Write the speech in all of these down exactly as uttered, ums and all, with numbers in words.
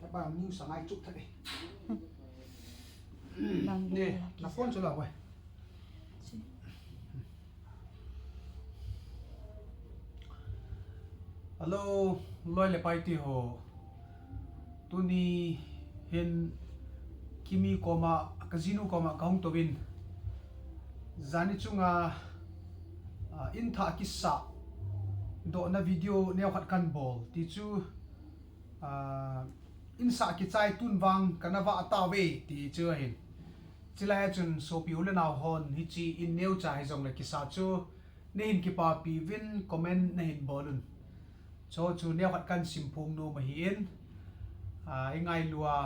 Haba news angai chuk thei. Nang ne, na phone chu la wai. Hello, loi le pai ti ho. Tuni hin Kimi koma, ka jinu koma ka hung tou in. Jani chunga, ah, in thah kisa dohna video neo khat kan bol. Ti chu, ah, in sah kichai tun vang kana vah tauve ti chu ahin. Chulai chun sopi u le nau hon hichi in neo cha hi jong le kisa chu nei hin kipapi uvin comment nei hin bol un. Chu chu neo khat kan sim phong nom ahin. Ah, i ngailu a,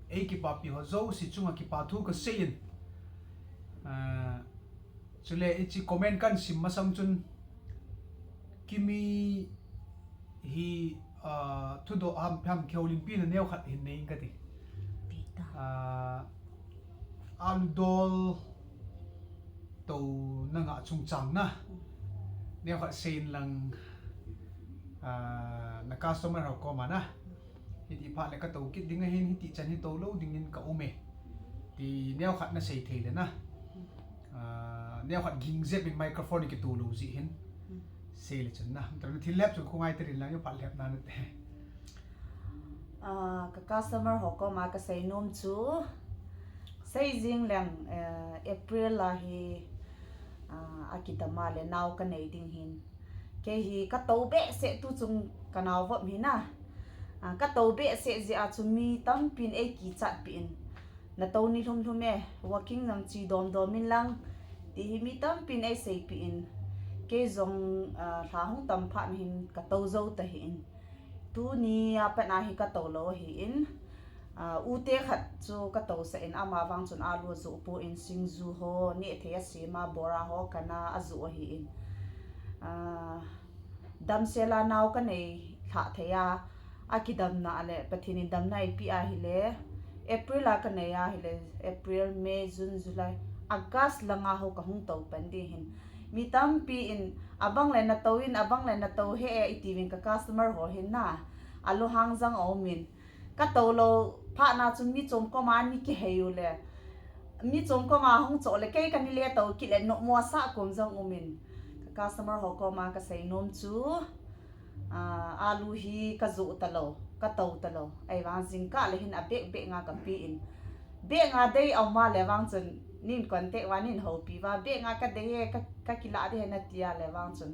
ei kipapi ho jouse chunga kipa thu ka sei in. Ah, chule hichi comment kan sim masang chun Kimi hi, ah, thudoh ham, ham kihoulimpi na neo khat hin nei in kati. Pi ta. Ah, alu dol touna nga chungchang na. Neo khat sei in lang, ah, na customer ho koma na. Hiti phat le ka tou kit ding ahin, hiti chan hi tou lou dingin ka um e. Ti neo khat na sei thei le na. Ah, neo khat ging jep in microphone kitu lou jeh hin. Sei le chun na. Tua na thil lep chun khongai te rin lang, i phat lep na na te. Ah, ka customer ho koma ka sei nom chu. Sei jing leng, eh, April a hi, ah, a kidam a le nao ka nei ding hin. Kei hi ka tou behseh tu chung ka nao vop hi na. Ah, ka tou behseh jeh a chu mi tampin ei kichat pi in. Na tou ni lhum lhum e, walking jong chi dom dom in lang. Ti hi mi tampin ei seipi in. Kei jong, ah, lha hung tam phat na hin ka tou jou ta hi in. Tuni a pat a hi ka tou lou hi in. Ah, u te khat chu ka tou sah in ama vang chun alu ajoh poi in singju ho, neh thei a sem a, bora ho kana ajoh hi in. Ah, damsel a nao ka nei lhah thei a, a kidamna le Pathen in damna eipeh a hile, April a ka nei a hile, April, May, June, July, August langa ho ka hung tou pan ding hin. Mi tampi in, abang le na tou in, abang le na tou hih e, i ti uvin ka customer ho hin na, a lunghang jang a um in. Ka tou lou phat na chun mi chom koma ni kihei u le. Mi chom koma hung cho le kei ka ni le tou kit le nommo sa kum jang um in. Ka customer ho koma ka sei nom chu, ah, alu hi ka joh ta lou, ka tou ta lou. Ahivang jingkah le hin a bag bag nga ka pe in. Bag nga dei a um a le vang chun nin contact uva nin houpi uva. Bag nga ka dei e, ka, ka kilah ding e na ti a le vang chun.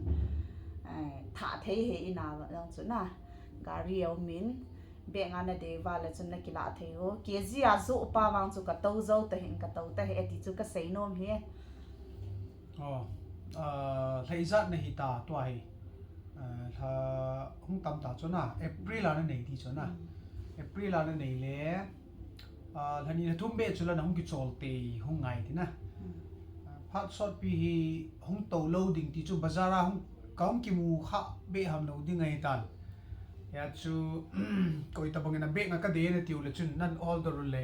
Eh, thah thei hih in a vang chun na. Gari a um in. Bag nga na dei uva le chun na kilah thei u. K G a joh pa vang chu ka tou jou ta hin ka tou ta hi e ti chu ka sei nom hi. Oh, ah, lha ijat na hi ta tua hi. Ah, lha hung tam ta chu na. April a na nei ti chu na. Mm. April a na nei le. Ah, lha ni lha thum beh chu la na hung kichol te hung ngai ti na. Mm. Ah, phat sot pi hi hung tou lou ding ti chu bazar a hung ka hung kimu kha beh ham lou ding ahi tan. Hia chu, koi tabang in a bag nga ka dei na tiu le chun nan order u le,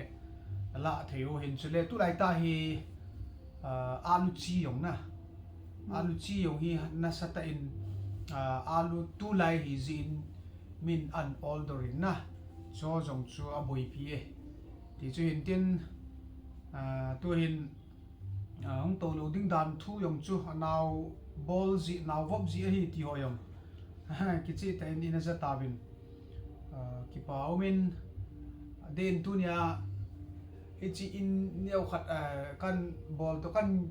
na lah thei u hin chu le, tulai ta hi, ah, alu chi jong na. Mm. Alu chi jong hi nasa ta in, ah, alu tulai hi jin min an order in na. Chu jong chu a boipi e. Ti chu hin tin, ah, tu hin, ah, hung tou lou ding dan thu jong chu, a nao bol ji, nao vop ji ahi ti ho jong. Kicheh tah in i na ja tauvin. Ah, kipa um in, a den tunia, hichi in neo khat, ah, kan bol to kan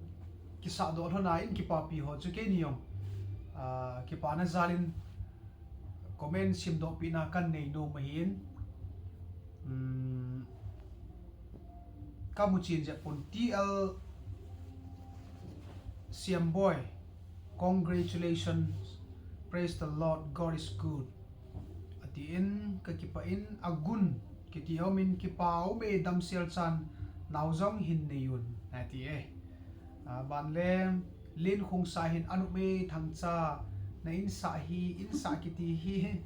kisah doh lhon a in kipapi ho chu keini jong. Ah, kipana jal in comment simdoh pina kan nei nom ahin. Um, Kamu chen jep pon. T L Siamboi, congratulations, praise the Lord, God is good. Atin, kakipah in, agun, kiti homin kipa ume, damsel chan, nao jong hin nei un, ati e. Aban le, Lin Khungsai hin, anu me Thangcha, na insah hi, insah kiti hi,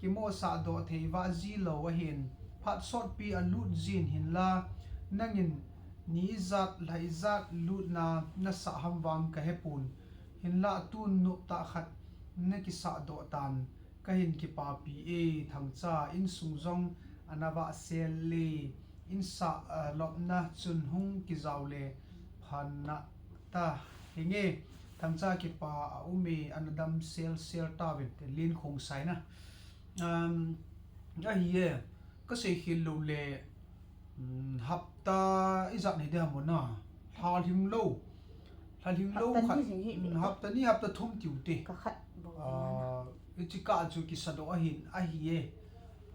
kimohsah doh thei vah ji lou ahin, phat sotpi alut jin hinla, nangin, ni ijat, lha ijat lutna nasah ham vang kahepon. Hinlah tun noptah khat nakisah doh tan kahin kipapi e, Thangcha insung jong ana vahsel le, insah, ah, lopna chun hung kijao le pha nante. Hinge, Thangcha kipa a um e, ana damsel sel tauvin te, Lin Khungsai na. Um, ahi e, kasei khel lou le, um, hapta ijat nei de ham na. Lha lhing lou. Lha lhing lou khat. Hapta ni lhing hi um, hapta ni, hapta thum tiu te. Ka khat bou te na. Ah, hichi kah chu kisa doh ahin, ahi e.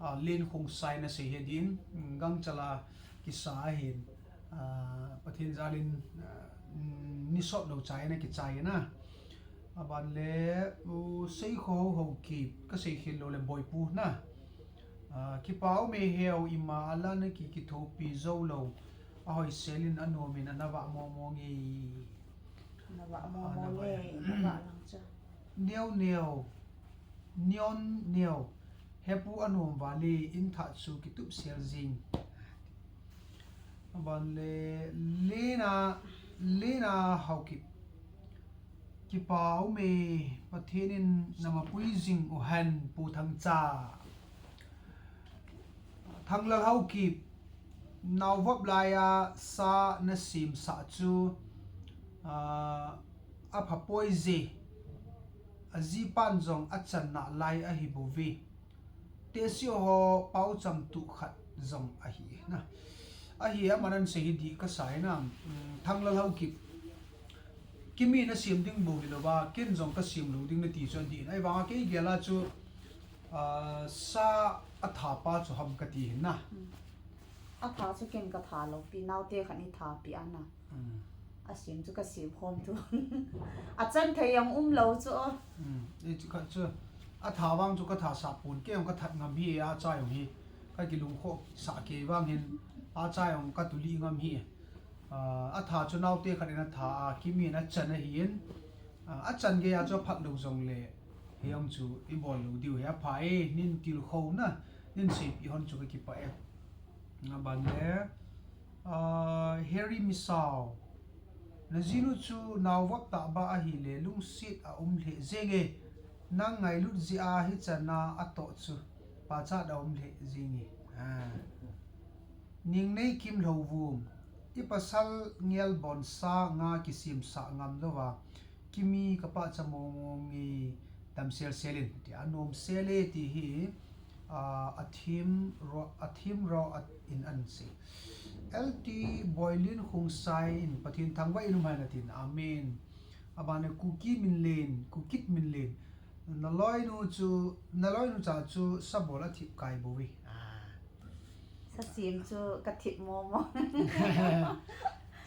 Ah, Lin Khungsai na sei he din, um, gangchal a kisa ahin. Ah, Pathen jal in, ah, um, ni sot lou chai na kichai na. Aban le, u, Seikho Haokip, kasei khel lou le Boipu na. Ah, kipa ume heo, ima a la naki kithopi jou lou. Ahoisel in anom in ana vah momo nge. Ana vah momo nge, ana vah lang cha. Neo neo, nion neo, hepu anom vale, in thah chu kitup sel jing. Aban le, Lena, Lena Haokip. Kipa ume, Pathen in namapui jing uhen, Pu Thangcha. Thanglal Haokip, naovop laiya sa nasemsah chu, ah, aphapoi je, ajipan jong achan nalai ahi bouve. Tehse ho paocham tu khat jong ahi na. Ahi, aman ana sei hi dih kasa e na, um, Thanglal Haokip. Kimi nasem ding bou hilou va, ken jong kasem lou ding nati chu adih na. Ahivanga kei gel a chu, ah, sa atha pa chu ham kati hin na. Hmm. Atha chu ken katha lou pi, naote khat in atha pi ana. Hmm. Asem chu kasem khom tu. Achan thei jong um lou chu. Hmm. Hichu khat chu. Atha vang chu katha sah pon, kei jong kathat ngam hi, acha jong hi. Kakilungkhoh sah kei vang hin, acha jong katuli ngam hi. Ah, atha chu naote khat in atha a, Kimi in achan ahin. Ah, achan gei a chu aphat lou jongle, hijong chu ibol lou diu hi apha e, nin tilkhou na, nin seipeh hon chu kakipah e. Aban le, ah, Harry Misao. Najinu chu naovop tah ba ahile, lungset aum lheh jenge. Nang ngailut jeh a hichan a atoh chu, pachat aum lheh jenge. Ah. Ningneikim Lhouvum, i pasal ngel bonsa nga kisemsah ngam louva, Kimi ka pachat momo nge, damsel sel in, ti anom sel e ti hi, ah, athem ro, athem ro a in ana sei. L T Boilin Khungsai in Pathen thangvah in umhen atin. Amen. Aban le Kuki Minlen, Kukit Minlen. Naloinu chu, naloinu cha chu sabol athip kai bou ve. Ah. Sasem chu kathip momo.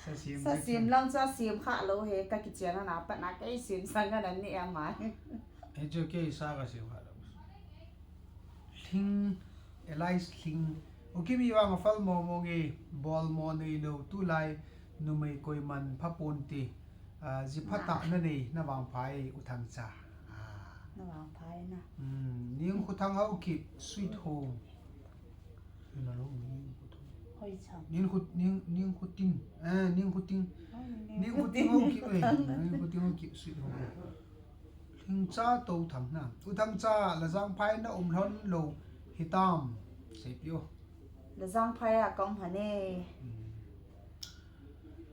Sasem chu sasem lang chu asem kha lou he, kakichen ana pat na kei sem sang ana ni ama. Hichu kei sa kasem kha lou. Lhing, Elias Lhing. U Kimi vang aphal momo nge, bol mo neilou tulai, numei koiman phaponte. Ah, ji phatah nanei, navangpha e, U Thangcha. Ah. Navangpha e na. Hmm, Ningkhuthang Haokip, Sweet Home. Ina lo, Ningkhuthang. Hoicham. Ningkhut, Ning, Ningkhuting. Eh, Ningkhuting. Oh, Ningkhuting. Ningkhuting Haokip e. Ningkhuting Haokip, Sweet Home. Lhingcha Touthang na. U Thangcha, Lajangphai na um lhon lou hitam. Seipeh o. Lajangphai a ka um lhon e. Hmm.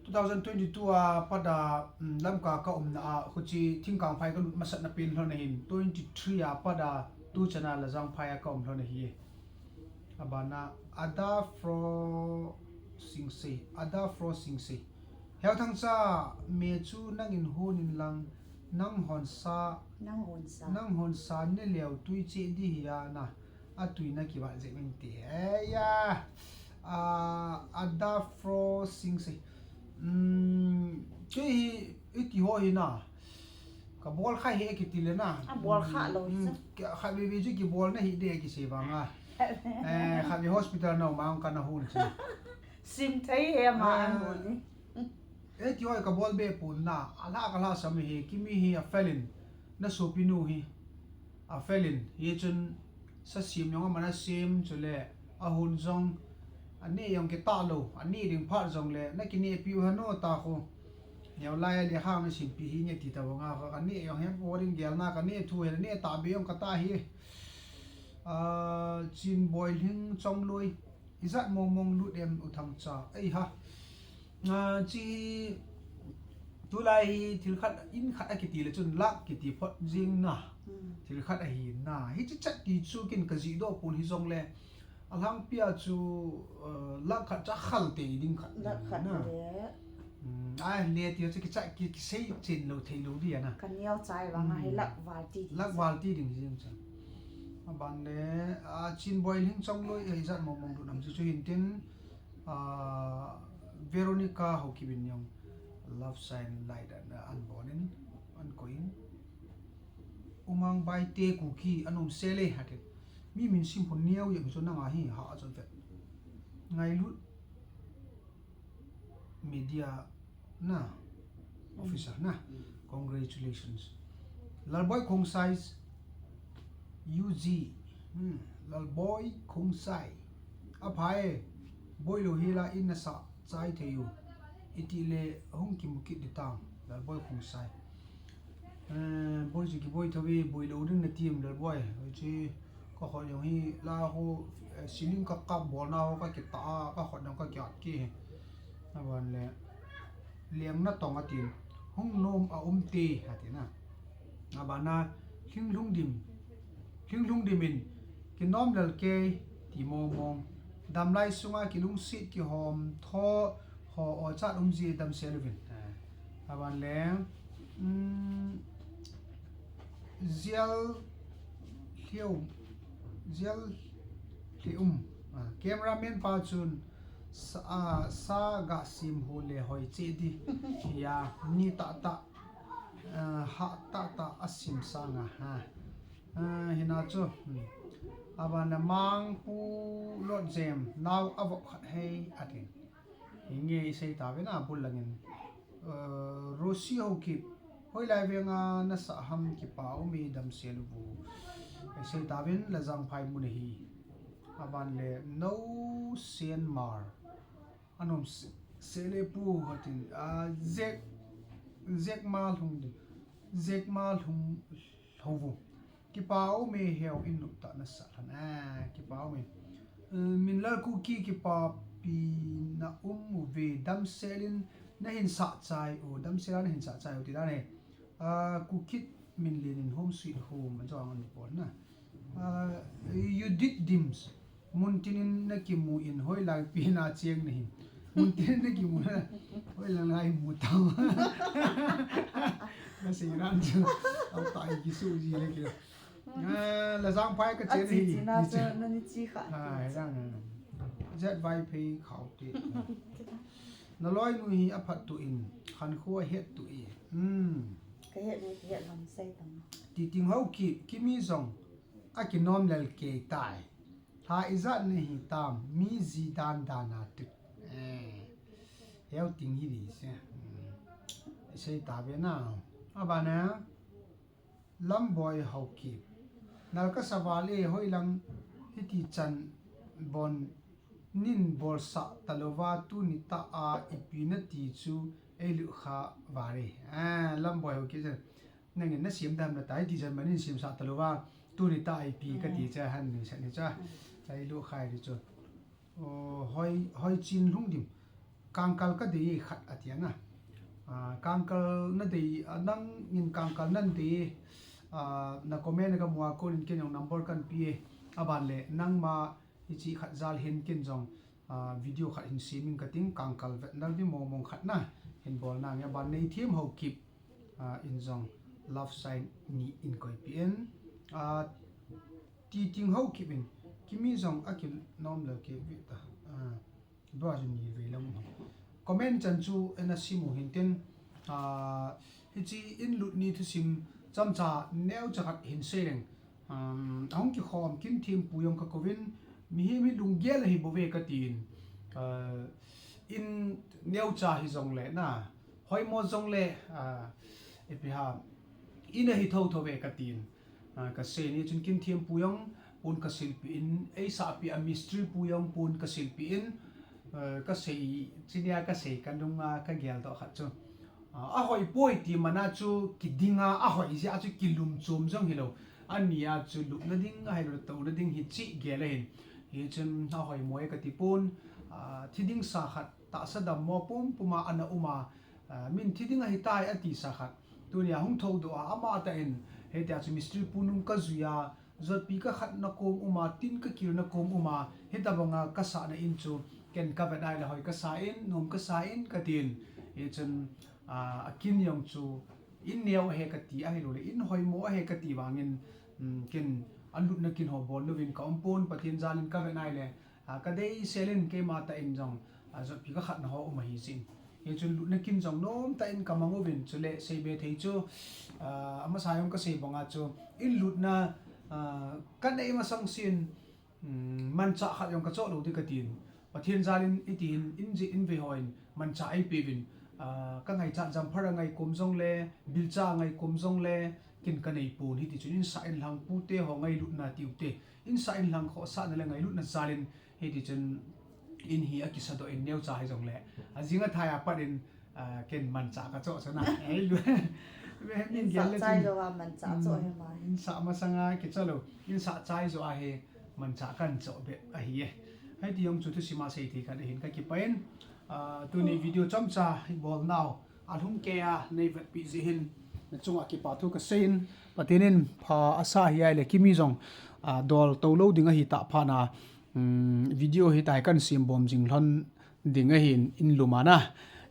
Two thousand twenty-two a pat a, um, Lamka ka umna a, huchi Thingkangphai ka lut masat na pen lhon ahin, twenty-three a pat a, tuchan a Lajangphai a ka um lhon ahi. Abana, Ada Fro Singse, Ada Fro Singse. Heo Thangcha, me chu nangin hon in lang, nang honsa, nang honsa, nang honsa ne leo tui che di hi a na, atui na kivat jep in ti. Eya, ah, Ada Fro Sing sei. Hmm, kei hi, iti ho hi na. Ka bol kha hi kiti le na. A bol kha lo hi. Hmm, kha ve ve chu ki bol na hi de ki sei vang a. Eh, kha ve hospital na mang ka na hun chi. Sim thei he ma an bol ni. Eh, ti ho ka bol be pun na. A la ka la sam hi, ki mi hi a felin. Na sopi nu hi. A felin. Hi chun sa sim yong a mana sim chu le. A hun zong. A ni yong ki ta lo. A ni ding phat zong le. Na ki ni piu ha no ta ko. Neo lai le hang na sim pi hi nge ti ta vang a ka ni yong hem po ding gel na ka ni thu he ni ta be yong ka ta hi. Ah, Chin Boy Hling Chong Lui. Izat mong mong lut em u thang cha. Ei ha. Ah, chi tulai hi thil khat in khat a kiti le chun lak kiti phot jing na. Hmm. Thil khat a hi na. Hi chi chat ti chu kin ka ji do pun hi zong le. A lang pia chu, uh, lak khat cha khal te ding khat. Lak khat na. Le. Hmm, ai le ti chu ki cha ki, ki sei chen lo thei lo di na. Ka niau chai vang a hi lak val ti ding. Lak val ti ding jing cha. A ban le, a Chin Boy Hling Chong Lui, eh, izat mong mong lut nam chu chu hin tin. Ah, Veronica Haokip in yong love sign light an, an bol in, an koi in. Umang Baite Kuki an um se le ha ke. Mi min sim pon niau ye mi chu nang a hi ha a chon vet. Ngailut Media na. Officer na. Mm. Congratulations. Lalboi Khongsai U G. Hmm. Lalboi Khongsai. A phai. Boi lo hi la in na sa chai thei u. Iti le hung ki mukit di tang. Lalboi Khongsai. Eh, boi chu ki boi thawi, boi lo ding na tim Lalboi. Chi ka khot yong hi la ho, eh, siling ka kap bol na ho ka ki ta a, ka khot yong ka ki at ki. Na ban le. Liang na tong a tin, hung nom a um te, a tin a. A ban a, hling hlung dim, hling hlung dim in, ki nom lel kei, ti mong mong. Damlai sunga ki lungsit ki hom tho, ho o chat um ji dam se luvin. A ban le, um, zial hliu, zial hlium. A, cameraman pa chun, Sa, ah, sa ga sim hu le hoi che di. Ya, ni ta ta, ah, ha ta ta a sim sa nga ha. Ah, hina chu, hmm. A ban a mang pu lot jem, nau a vok khat hei a tin. Hi nge i sei ta ve na bul langin. Uh, Rosie Haokip, hoi lai veng a na sa ham kipa um i dam se lu vu. I sei ta vin la jang phai mun hi. A ban le no sen mar. Anom se, se le pu hatin, a, zek, zek ma lhung din. Zek ma lhung, lhung vu. Kipa um e heu in nup ta na sa lhan. A, kipa um e. Eh, min lal Kuki kipa pi na um u ve dam selin na hin sa chai u. Dam sela na hin sa chai u ti dan e. A, Kukit min lin in home sweet home. A jong an pon na. A, you did dims. Mun tin in na kimu in hoi lai pi na chiang na hin. Mun tin in na kimu na. Hoi lai lai mu tang. Na sei ran chu. Au ta i ki su ji le ki. Ah, la jang phai ka chen hi. Chi na chu na ni chi kha. Ah, jang. Zat vai phei khau ti. Na loi nu hi a phat tu in. Khan khu a het tu i. Hmm. Ka het ni ka het lam sei tam. Ti ting ho ki, ki mi jong. A ki nom lel kei tai. Tha ijat ni hi tam, mi ji dan dan a tut. Eh, heu ting hi di se. Hmm. Sei ta ve na. A ba na. Lamboi Haokip. Nal ka sa va le hoi lang hiti chan bon nin bol sa ta lo va tu ni ta a ipi na ti chu ei lu kha va re. Ah, Lamboi Haokip. Nangin na siam dam na tai ti jan manin siam sa ta lo va. Tu ni ta ai pi ka ti cha han ni sa ni cha. Chai lu khai di chu. O, hoi, hoi chin lhung dim. Kangkal ka dei khat a ti a na. A, kangkal na dei, a, nangin kangkal nan dei. A, na comment ka mua ko nin ken jong number kan pi e. A ban le nangma Hichi khat jal hin ken jong, ah, video khat hin simin ka ting kangkal vet nal di mong mong khat na hin bol na nge ban nei thiam Haokip, ah, in jong love sign ni in koi pi in, ah, ti ting Haokip in kimi jong a ki nom lel ke vi ta, ah, bra ju ni ve lam. Comment chan chu ina simu hintin, ah, hiche in lut ni thusim chomcha neocha khat hin seileng. Um, ahung kikhom Kinthempu jong kakouvin, mihem hi lunggel ahi bouve katin. Ah, in neocha hijongle na, hoimo jongle, ah, ipi ham, in ahi thouthou ve katin. Ah, kasei ni chun Kinthempu jong pon kasilpeh in, eisahpi a mistri pu jong pon kasilpeh in, ah, kasei, chunia kasei kanunga kageldoh khat chu, ah, ahoipoi ti mana chu kidinga, ahoi jeh a chu kilum chom jong hilou. Ania chu lupna ding ahilou, touna ding hi cheh gel ahin. Hichun ahoimo e katipon, ah, thi ding sa khat, tahsa dammo pumpuma ana uma, ah, min thi ding ahitai atisa khat. Tunia hung thoudoh a, amatah in, hitia chu mistri pu nung kajuiya, jotpi kakhatna kom uma, tin kakilna kom uma, hitobanga kasahna in chu, ken kavet ahile hoi kasan, nom kasan katin. Hichun, ah, akin jong chu, in neo ahi kati ahiloule, in hoimo ahi kati vangin, um, ken alutna kin ho bol louvin kaumpon, Pathen jalin kavet ahile, ah, kadeiselin keimatah in jong, ah, jotpi kakhatna ho um ahijin. Hichun lutna kin jong nomtah in kamang uvin, chule seibe thei chu, ah, amasa jong kasei banga chu, in lutna, ah, kanei masang sin, um, manchah khat jong kachoh lou ding katin. Pathen jalin itihin, in jeh in vei hon manchah eipeuvin, ah, kangaichat jamphara ngaikom jongle, bilcha ngaikom jongle, ken kaneipon, hitichun insah inlhang pute ho ngailutna tiute, insah inlhang khohsahna le ngailutna jalin, hitichun in hi akisadoh in neocha hijongle, ajing athai a pat in, ah, ken manchah kachoh chu na. Eilu, min gel le chun, insah chai jou a manchah choh hi ma. Insah masanga kichoh lou, insah chai jou ahi, manchah kahin choh bep ahi e. Hiti jong chu thusima seithei khat ahin kakipah in, ah, tuni video chomcha ibolnau, alhumkeiya neivetpeh jeh hin, nachunga kipa thu kaseiyin, Pathen in pha asah ahi ahile Kimi jong, ah, dol toulou ding ahitah phatna, um, video hitia hi kahin sembom jing lhon ding ahin, in lum a na.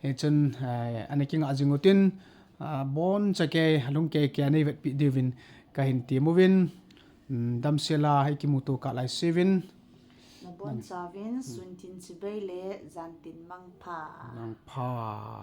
Hichun, eh, ana kingah jing utin, ah, boncha kei, alhumkeiya neivetpeh diuvin kahin tem uvin, um, damsela ikimuto kah laisevin. Nabonchauvin, suntin chibai le jantin mangpha. Mangpha.